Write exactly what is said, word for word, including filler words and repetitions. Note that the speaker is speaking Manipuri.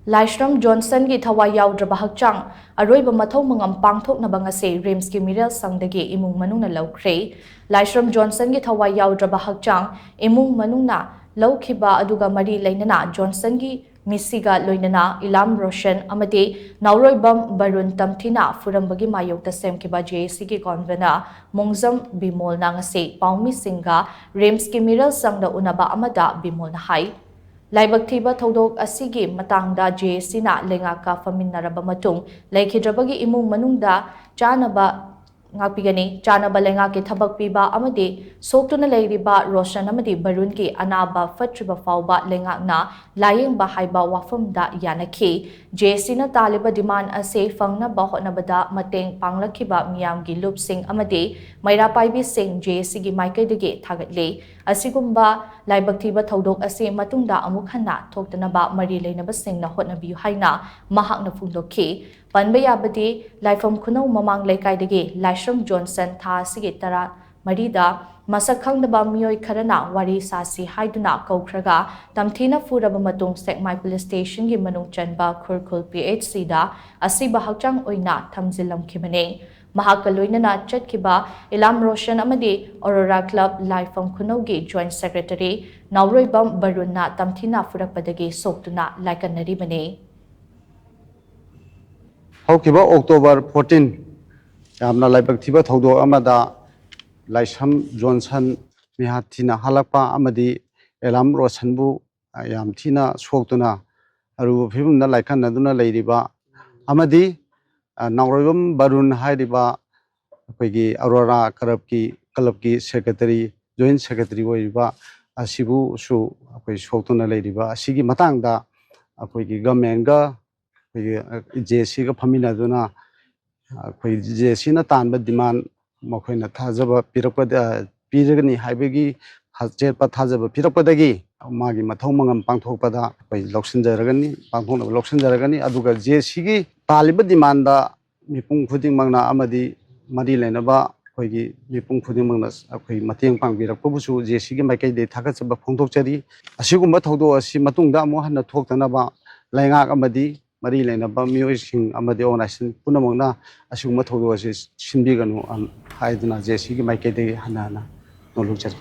ꯂꯥꯏꯁ꯭ꯔꯝ ꯖꯣꯟꯁꯟꯒꯤ ꯊꯋꯥꯏ ꯌꯥꯎꯗ꯭ꯔꯕ ꯍꯛꯆꯥꯡ ꯑꯔꯣꯏꯕ ꯃꯊꯧ ꯃꯉꯝ ꯄꯥꯡꯊꯣꯛꯅꯕ ꯉꯁꯤ ꯔꯤꯝꯁꯀꯤ ꯃꯤꯔꯦꯜ ꯁꯪꯗꯒꯤ ꯏꯃꯨꯡ ꯃꯅꯨꯡꯅ ꯂꯧꯈ꯭ꯔꯦ꯫ ꯂꯥꯏꯁ꯭ꯔꯝ ꯖꯣꯟꯁꯟꯒꯤ ꯊꯋꯥꯏ ꯌꯥꯎꯗ꯭ꯔꯕ ꯍꯛꯆꯥꯡ ꯏꯃꯨꯡ ꯃꯅꯨꯡꯅ ꯂꯧꯈꯤꯕ ꯑꯗꯨꯒ ꯃꯔꯤ ꯂꯩꯅꯅ ꯖꯣꯟꯁꯟꯒꯤ ꯃꯤꯁꯤꯒ ꯂꯣꯏꯅꯅ ꯏꯂꯥꯝ ꯔꯣꯁꯟ ꯑꯃꯗꯤ ꯅꯥꯎꯔꯣꯏꯕꯝ ꯕꯔꯨꯟ ꯇꯝꯊꯤꯅ ꯐꯨꯔꯝꯕꯒꯤ ꯃꯥꯌꯣꯛꯇ ꯁꯦꯝꯈꯤꯕ ꯖꯦ ꯑꯦ ꯁꯤꯒꯤ ꯀꯣꯟꯚꯦꯅꯔ ꯃꯣꯡꯖꯝ ꯕꯤꯃꯣꯜꯅ ꯉꯁꯤ ꯄꯥꯎꯃꯤꯁꯤꯡꯒ ꯔꯤꯝꯁꯀꯤ ꯃꯤꯔꯦꯜ ꯁꯪꯗ ꯎꯅꯕ ꯑꯃꯗ ꯕꯤꯃꯣꯜꯅ ꯍꯥꯏ꯫ ꯂꯥꯏꯕꯛ ꯊꯤꯕ ꯊꯧꯗꯣꯛ ꯑꯁꯤꯒꯤ ꯃꯇꯥꯡꯗ ꯖꯦ ꯑꯦ ꯁꯤꯅ ꯂꯩꯉꯥꯛꯀ ꯐꯝꯃꯤꯟꯅꯔꯕ ꯃꯇꯨꯡ ꯂꯩꯈꯤꯗ꯭ꯔꯕꯒꯤ ꯏꯃꯨꯡ ꯃꯅꯨꯡꯗ ꯆꯥꯅꯕ ꯉꯥꯛꯄꯤꯒꯅꯤ꯫ ꯆꯥꯅꯕ ꯂꯩꯉꯥꯛꯀꯤ ꯊꯕꯛ ꯄꯤꯕ ꯑꯃꯗꯤ ꯁꯣꯛꯇꯨꯅ ꯂꯩꯔꯤꯕ ꯔꯣꯁꯟ ꯑꯃꯗꯤ ꯕꯔꯨꯟꯒꯤ ꯑꯅꯥꯕ ꯐꯠꯇ꯭ꯔꯤꯕ ꯐꯥꯎꯕ ꯂꯩꯉꯥꯛꯅ ꯂꯥꯌꯦꯡꯕ ꯍꯥꯏꯕ ꯋꯥꯐꯝꯗ ꯌꯥꯅꯈꯤ꯫ ꯖꯦ ꯑꯦ ꯁꯤꯅ ꯇꯥꯜꯂꯤꯕ ꯗꯤꯃꯥꯟ ꯑꯁꯤ ꯐꯪꯅꯕ ꯍꯣꯠꯅꯕꯗ ꯃꯇꯦꯡ ꯄꯥꯡꯂꯛꯈꯤꯕ ꯃꯤꯌꯥꯝꯒꯤ ꯂꯨꯞꯁꯤꯡ ꯑꯃꯗꯤ ꯃꯩꯔꯥ ꯄꯥꯏꯕꯤꯁꯤꯡ ꯖꯦ ꯑꯦ ꯁꯤꯒꯤ ꯃꯥꯏꯀꯩꯗꯒꯤ ꯊꯥꯒꯠꯂꯤ꯫ ꯑꯁꯤꯒꯨꯝꯕ ꯂꯥꯏꯕꯛ ꯊꯤꯕ ꯊꯧꯗꯣꯛ ꯑꯁꯤ ꯃꯇꯨꯡꯗ ꯑꯃꯨꯛ ꯍꯟꯅ ꯊꯣꯛꯇꯅꯕ ꯃꯔꯤ ꯂꯩꯅꯕꯁꯤꯡꯅ ꯍꯣꯠꯅꯕꯤꯌꯨ ꯍꯥꯏꯅ ꯃꯍꯥꯛꯅ ꯐꯣꯡꯗꯣꯛꯈꯤ꯫ ꯄꯟꯕ ꯌꯥꯕꯗꯤ, ꯂꯥꯏꯐꯝ ꯈꯨꯅꯧ ꯃꯃꯥꯡ ꯂꯩꯀꯥꯏꯗꯒꯤ ꯂꯥꯏꯁ꯭ꯔꯝ ꯖꯣꯟꯁꯟ ꯊꯥ ꯑꯁꯤꯒꯤ ꯇꯔꯥ ꯃꯔꯤꯗ ꯃꯁꯛ ꯈꯪꯗꯕ ꯃꯤꯑꯣꯏ ꯈꯔꯅ ꯋꯥꯔꯤ ꯁꯥꯁꯤ ꯍꯥꯏꯗꯨꯅ ꯀꯧꯈ꯭ꯔꯒ ꯇꯝꯊꯤꯅ ꯐꯨꯔꯕ ꯃꯇꯨꯡ ꯁꯦꯛꯃꯥꯏ ꯄꯨꯂꯤꯁ ꯁ꯭ꯇꯦꯁꯟꯒꯤ ꯃꯅꯨꯡ ꯆꯟꯕ ꯈꯨꯔꯈꯨꯜ ꯄꯤ ꯑꯩꯆ ꯁꯤꯗ ꯑꯁꯤꯕ ꯍꯛꯆꯥꯡ ꯑꯣꯏꯅ ꯊꯝꯖꯤꯜꯂꯝꯈꯤꯕꯅꯤ꯫ ꯃꯍꯥꯛꯀ ꯂꯣꯏꯅꯅ ꯆꯠꯈꯤꯕ ꯏꯂꯥꯝ ꯔꯣꯁꯟ ꯑꯃꯗꯤ ꯑꯣꯔꯣꯔꯥ ꯀ꯭ꯂꯕ ꯂꯥꯏꯐꯝ ꯈꯨꯅꯧꯒꯤ ꯖꯣꯏꯟꯠ ꯁꯦꯀ꯭ꯔꯦꯇꯔꯤ ꯅꯥꯎꯔꯣꯏꯕꯝ ꯕꯔꯨꯟꯅ ꯇꯝꯊꯤꯅ ꯐꯨꯔꯛꯄꯗꯒꯤ ꯁꯣꯛꯇꯨꯅ ꯂꯥꯏꯀꯠꯅꯔꯤꯕꯅꯤ꯫ ꯍꯧꯈꯤꯕ ꯑꯣꯛꯇꯣꯕꯔ ꯐꯣꯔꯇꯤꯟ, ꯌꯥꯝꯅ ꯂꯥꯏꯕꯛ ꯊꯤꯕ ꯊꯧꯗꯣꯛ ꯑꯃꯗ ꯂꯥꯏꯁ꯭ꯔꯝ ꯖꯣꯟꯁꯟ ꯃꯤꯍꯥꯠ ꯊꯤꯅ ꯍꯥꯠꯂꯛꯄ ꯑꯃꯗꯤ ꯑꯦꯂꯥꯝ ꯔꯣꯁꯟꯕꯨ ꯌꯥꯝ ꯊꯤꯅ ꯁꯣꯛꯇꯨꯅ ꯑꯔꯨꯕ ꯐꯤꯕꯝꯗ ꯂꯥꯏꯀꯠꯅꯗꯨꯅ ꯂꯩꯔꯤꯕ ꯑꯃꯗꯤ ꯅꯥꯎꯔꯣꯏꯕꯝ ꯕꯔꯨꯟ ꯍꯥꯏꯔꯤꯕ ꯑꯩꯈꯣꯏꯒꯤ ꯑꯔꯣꯔꯥ ꯀ꯭ꯂꯕꯀꯤ, ꯀ꯭ꯂꯕꯀꯤ ꯁꯦꯀ꯭ꯔꯦꯇꯔꯤ, ꯖꯣꯏꯟꯠ ꯁꯦꯀ꯭ꯔꯦꯇꯔꯤ ꯑꯣꯏꯔꯤꯕ ꯑꯁꯤꯕꯨꯁꯨ ꯑꯩꯈꯣꯏ ꯁꯣꯛꯇꯨꯅ ꯂꯩꯔꯤꯕ ꯑꯁꯤꯒꯤ ꯃꯇꯥꯡꯗ ꯑꯩꯈꯣꯏꯒꯤ ꯒꯃꯦꯟꯒ ꯑꯩꯈꯣꯏꯒꯤ ꯖꯦ ꯑꯦ ꯁꯤꯒ ꯐꯝꯃꯤꯟꯅꯗꯨꯅ ꯑꯩꯈꯣꯏ ꯖꯦ ꯑꯦ ꯁꯤꯅ ꯇꯥꯟꯕ ꯗꯤꯃꯥꯟ ꯃꯈꯣꯏꯅ ꯊꯥꯖꯕ ꯄꯤꯔꯛꯄꯗ, ꯄꯤꯔꯒꯅꯤ ꯍꯥꯏꯕꯒꯤ ꯆꯦꯠꯄ ꯊꯥꯖꯕ ꯄꯤꯔꯛꯄꯗꯒꯤ ꯃꯥꯒꯤ ꯃꯊꯧ ꯃꯉꯝ ꯄꯥꯡꯊꯣꯛꯄꯗ ꯑꯩꯈꯣꯏ ꯂꯧꯁꯤꯟꯖꯔꯒꯅꯤ, ꯄꯥꯡꯊꯣꯛꯅꯕ ꯂꯧꯁꯤꯟꯖꯔꯒꯅꯤ꯫ ꯑꯗꯨꯒ ꯖꯦ ꯑꯦ ꯁꯤꯒꯤ ꯇꯥꯜꯂꯤꯕ ꯗꯤꯃꯥꯟꯗ ꯃꯤꯄꯨꯝ ꯈꯨꯗꯤꯡꯃꯛꯅ ꯑꯃꯗꯤ ꯃꯔꯤ ꯂꯩꯅꯕ ꯑꯩꯈꯣꯏꯒꯤ ꯃꯤꯄꯨꯝ ꯈꯨꯗꯤꯡꯃꯛꯅ ꯑꯩꯈꯣꯏ ꯃꯇꯦꯡ ꯄꯥꯡꯕꯤꯔꯛꯄꯕꯨꯁꯨ ꯖꯦ ꯑꯦ ꯁꯤꯒꯤ ꯃꯥꯏꯀꯩꯗꯒꯤ ꯊꯥꯒꯠꯆꯕ ꯐꯣꯡꯗꯣꯛꯆꯔꯤ꯫ ꯑꯁꯤꯒꯨꯝꯕ ꯊꯧꯗꯣꯛ ꯑꯁꯤ ꯃꯇꯨꯡꯗ ꯑꯃꯨꯛ ꯍꯟꯅ ꯊꯣꯛꯇꯅꯕ ꯂꯩꯉꯥꯛ ꯑꯃꯗꯤ ꯃꯔꯤ ꯂꯩꯅꯕ ꯃꯤꯑꯣꯏꯁꯤꯡ ꯑꯃꯗꯤ organization ꯄꯨꯝꯅꯃꯛꯅ ꯑꯁꯤꯒꯨꯝꯕ ꯊꯧꯗꯣꯛ ꯑꯁꯤ ꯁꯤꯟꯕꯤꯒꯅꯨ, ꯑꯝ, ꯍꯥꯏꯗꯨꯅ ꯖꯦ ꯑꯦꯁ ꯁꯤꯒꯤ ꯃꯥꯏꯀꯩꯗꯒꯤ ꯍꯟꯅ ꯍꯟꯅ ꯅꯣꯜꯂꯨꯛꯆꯔꯤ꯫